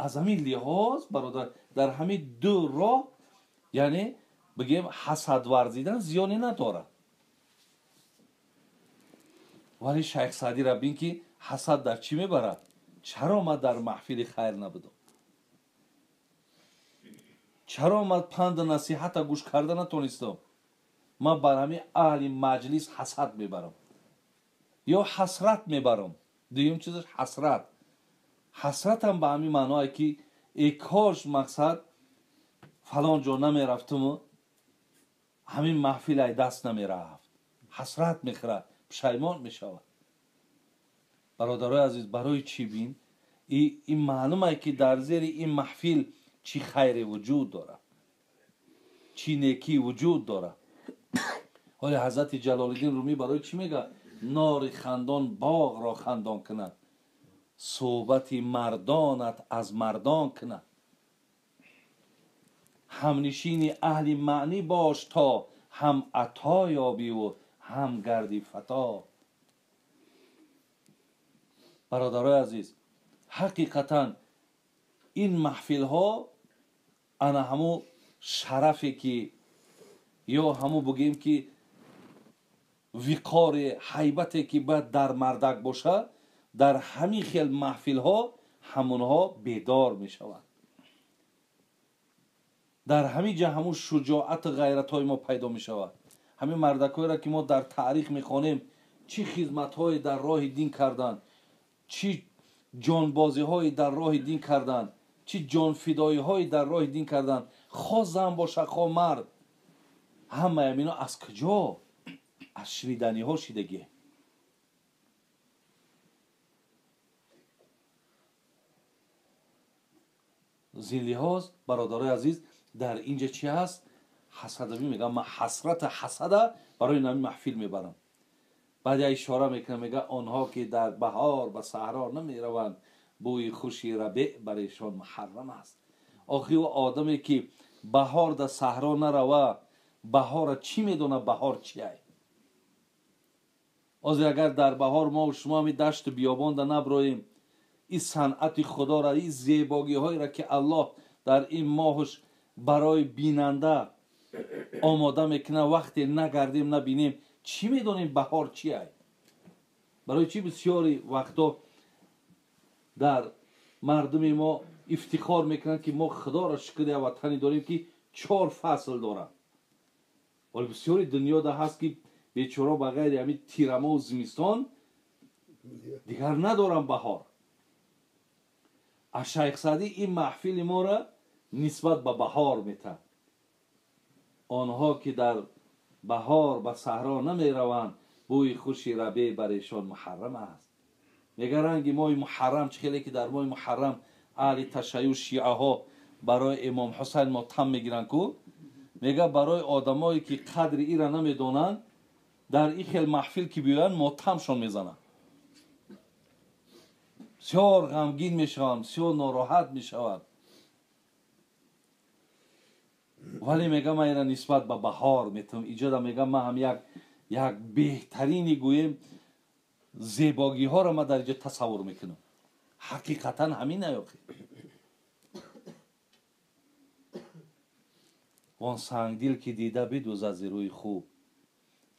Аз ҳамин лиҳоз бародар, дар ҳамин ду роҳ, яъне бигем, ҳасад варзидан зиёне надорад. Вале Шайх Саъдиро бин, ки ҳасад дар чӣ мебарад? Чаро ман дар маҳфили хайр набудам? Чаро ман панду насиҳата гӯш карда натонистам? Ман бар ҳамин аҳли маҷлис ҳасад мебарам ё ҳасрат мебарам. Дуюм чизаш ҳасрат. Ҳасратам ба ҳамин маъное, ки э кош, мақсад, фалон ҷо намерафтуму ҳамин маҳфил ай даст намерафт. Ҳасрат мехӯрад, пушаймон мешавад. Бародарои азиз, барои чӣ? Бин, ин маълумае, ки дар зери ин маҳфил чӣ хайре вуҷуд дорад, чӣ некӣ вуҷуд дорад. Ҳоли Ҳазрати Ҷалолиддин Румӣ барои чӣ мега: нори хандон боғро хандон кунад, суҳбати мардонат аз мардон кунад, ҳамнишини аҳли маънӣ бош, то ҳам ато ёбиву ҳам гарди фато. Бародарои азиз, ҳақиқатан ин маҳфилҳо ана ҳамун шарафе, ки ё ҳамун бигӯем, ки виқори ҳайбате, ки бояд дар мардак бошад, дар ҳамин хел маҳфилҳо ҳамонҳо бедор мешаванд. Дар ҳамин ҷа ҳамун шуҷоату ғайратҳои мо пайдо мешавад. Ҳамин мардакҳоеро, ки мо дар таърих мехонем, чӣ хизматҳое дар роҳи дин карданд, чӣ ҷонбозиҳое дар роҳи дин карданд, чӣ ҷонфидоиҳое дар роҳи дин карданд, хо зан бошад, хо мард, ҳамаи амино аз куҷо? Аз шуниданиҳо шидагӣ. Зин лиҳоз, бародарои азиз, дар инҷа чӣ ҳаст? Ҳасадавӣ. Мегӯям, ман ҳасрата, ҳасада барои нами маҳфил мебарам. Баъд я ишора мекунам, мега: онҳо ки дар баҳор ба саҳро намераванд, бӯи хуши рабеъ барояшон муҳаррам аст. Охи, ӯ одаме, ки баҳор дар саҳро нарава, баҳора чӣ медонад, баҳор чиай? Ҳозир агар дар баҳор мо шумо ҳами дашту биёбонда наброем, ин санъати худоро, ин зебогиҳоеро, ки Аллоҳ дар ин моҳш барои бинанда омода мекунад, вақте нагардем, набинем, чӣ медонем, баҳор чиай? Барои чӣ бисёри вақтҳо дар мардуми мо ифтихор мекунанд, ки мо, худоро шукр, як ватане дорем, ки чор фасл дорад? Вале бисёри дунёда ҳаст, ки бечора ба ғайри ҳамин тирамоҳу зимистон дигар надорам баҳор. Аз Шайх Саъдӣ ин маҳфили моро нисбат ба баҳор метад: онҳо ки дар баҳор ба саҳро намераванд, бӯи хуши рабеъ барешон муҳаррам аст. Мега, ранги моҳи муҳаррам, чӣ хеле ки дар моҳи муҳаррам аҳли ташайюъ, шиаҳо барои Имом Ҳусайн мотам мегиранд ку, мега, барои одамое, ки қадри ира намедонанд, дар ин хел маҳфил ки биёянд, мотамшон мезананд, бисёр ғамгин мешаванд, бисёр нороҳат мешаванд. Вале мега, ман ира нисбат ба баҳор метавам иҷода. Мега, ман ҳам як беҳтарини, гӯем, зебогиҳоро ман дар инҷо тасаввур мекунам. Ҳақиқатан ҳамин наёхи. Он сангдил, ки дида бидӯзад зи рӯи хуб,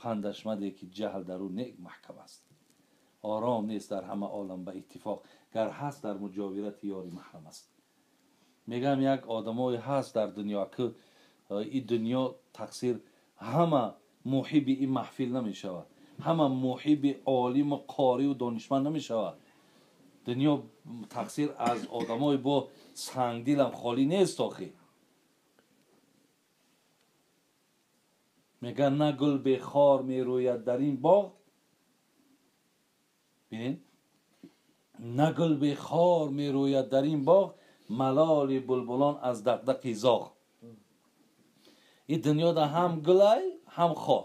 пандаш маде, ки ҷаҳл дар ӯ нек маҳкам аст. Ором нест дар ҳама олам ба иттифоқ, гар ҳаст, дар муҷовирати ёри маҳрам аст. Мегӯям, як одамое ҳаст дар дунё, ки ин дунё, тақсир, ҳама муҳиби ин маҳфил намешавад, ҳама муҳиби олиму қорию донишманд намешавад. Дунё, тақсир, аз одамои бо сангдилам холӣ нест охи. Мегӯяд, на гул бехор мерӯяд дар ин боғ. Бинед, на гул бехор мерӯяд дар ин боғ, малоли булбулон аз дақдақи зоғ. Ин дунёда ҳам гулай, ҳам хор,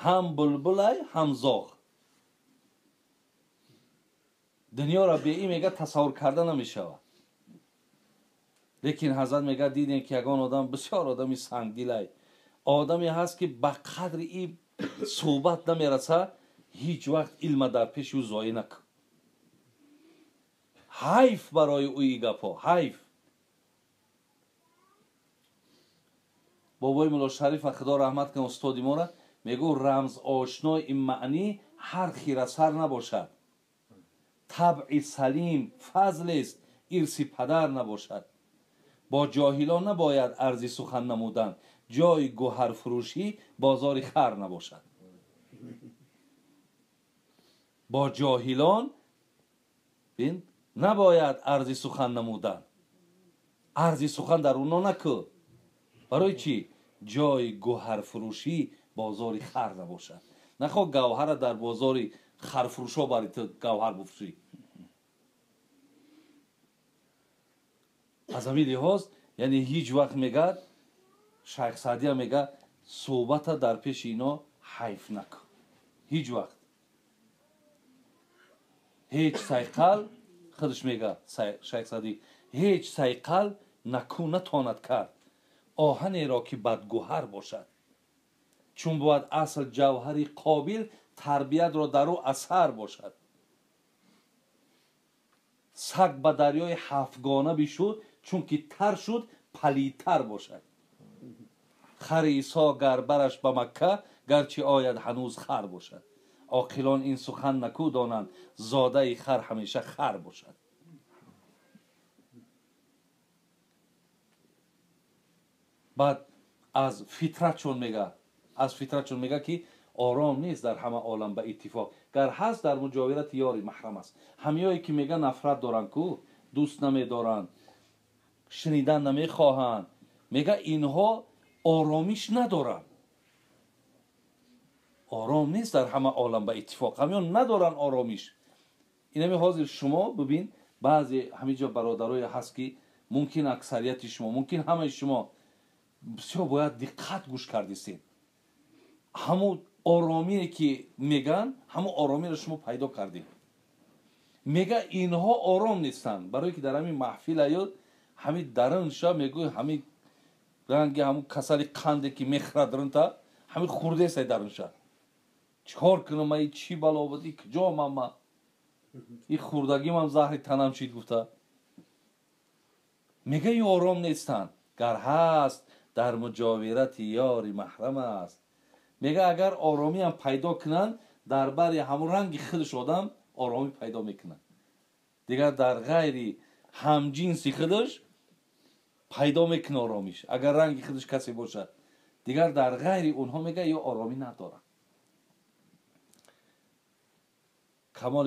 ҳам булбулай, ҳам зоғ. Дунёро бе ин, мега, тасаввур карда намешавад. Лекин ҳазрат мега, дидем, ки ягон одам бисёр одами сангдилай, одаме ҳаст, ки ба қадри ин суҳбат намераса, ҳеҷ вақт илма дар пеши ӯ зоӣ накун. Ҳайф барои ӯ и гапҳо, ҳайф. Бобои Мулло Шарифа, худо раҳмат кунад устоди моро, мегӯ рамз ошнои ин маънӣ ҳар хирасар набошад. Табъи салим фазлест, ирси падар набошад. Бо ҷоҳилон набояд арзи сухан намудан, ҷои гӯҳарфурӯшӣ бозори хар набошад. Бо ҷоҳилон бин набояд арзи сухан намудан, арзи сухан дар уно накӯ. Барои чӣ? Ҷои гӯҳарфурӯшӣ бозори хар набошад. Нахоҳ гавҳара дар бозори харфурӯшо бари ту гавҳар буфурӯшӣ. Аз ҳамин лиҳоз, яъне ҳеҷ вақт мегӯяд Шайх Саъдия, мегӯяд суҳбата дар пеши ино ҳайф накун. Ҳеҷ вақт ҳеҷ сайқал, худаш мегӯяд Шайх Саъдӣ, ҳеҷ сайқал наку натонад кард оҳанеро ки бадгӯҳар бошад. Чун бояд асл ҷавҳари қобил, тарбиятро дар ӯ асар бошад. Саг ба дарёи ҳафтгона бишуд, чунки тар шуд палидтар бошад. Хари Исо гар бараш ба Макка, гарчи ояд ҳанӯз хар бошад. Оқилон ин сухан наку донанд, зодаи хар ҳамеша хар бошад. Баъд аз фитратшон мега, аз фитратшон мега ки ором нест дар ҳама олам ба иттифоқ, гар ҳаст дар муҷовирати ёри маҳрам аст. Ҳамиёе ки мега нафрат доранд ку, дӯст намедоранд, шунидан намехоҳанд, мега инҳо оромиш надоранд. Ором нест дар ҳама олам ба иттифоқ, ҳамиён надоранд оромиш. Инами ҳозир шумо бибин, баъзе ҳамиҷо бародарое ҳаст ки мумкин аксарияти шумо, мумкин ҳамаи шумо бисёр бояд диққат гӯш кардисед. Ҳамун оромие ки меган, ҳамун оромиро шумо пайдо кардед. Мега инҳо ором нестанд, барое ки дар ҳамин маҳфил аёд, ҳамин дарунша мегӯй, ҳамин ранги ҳамун касали қанде ки мехӯрад дарунта, ҳамин хурдесай дарунша. Чикор кунам, ай чӣ бало буд, и куҷо ман, и хурдагимам заҳри танам чид гуфта. Мега ин ором нестанд, гар ҳаст дар муҷовирати ёри маҳрам аст. Мега агар оромиам пайдо кунанд, дар бари ҳамун ранги худаш одам оромӣ пайдо мекунад. Дигар дар ғайри ҳамҷинси худаш пайдо мекунад оромиш, агар ранги худаш касе бошад. Дигар дар ғайри онҳо мега ё оромӣ надорад. Камоли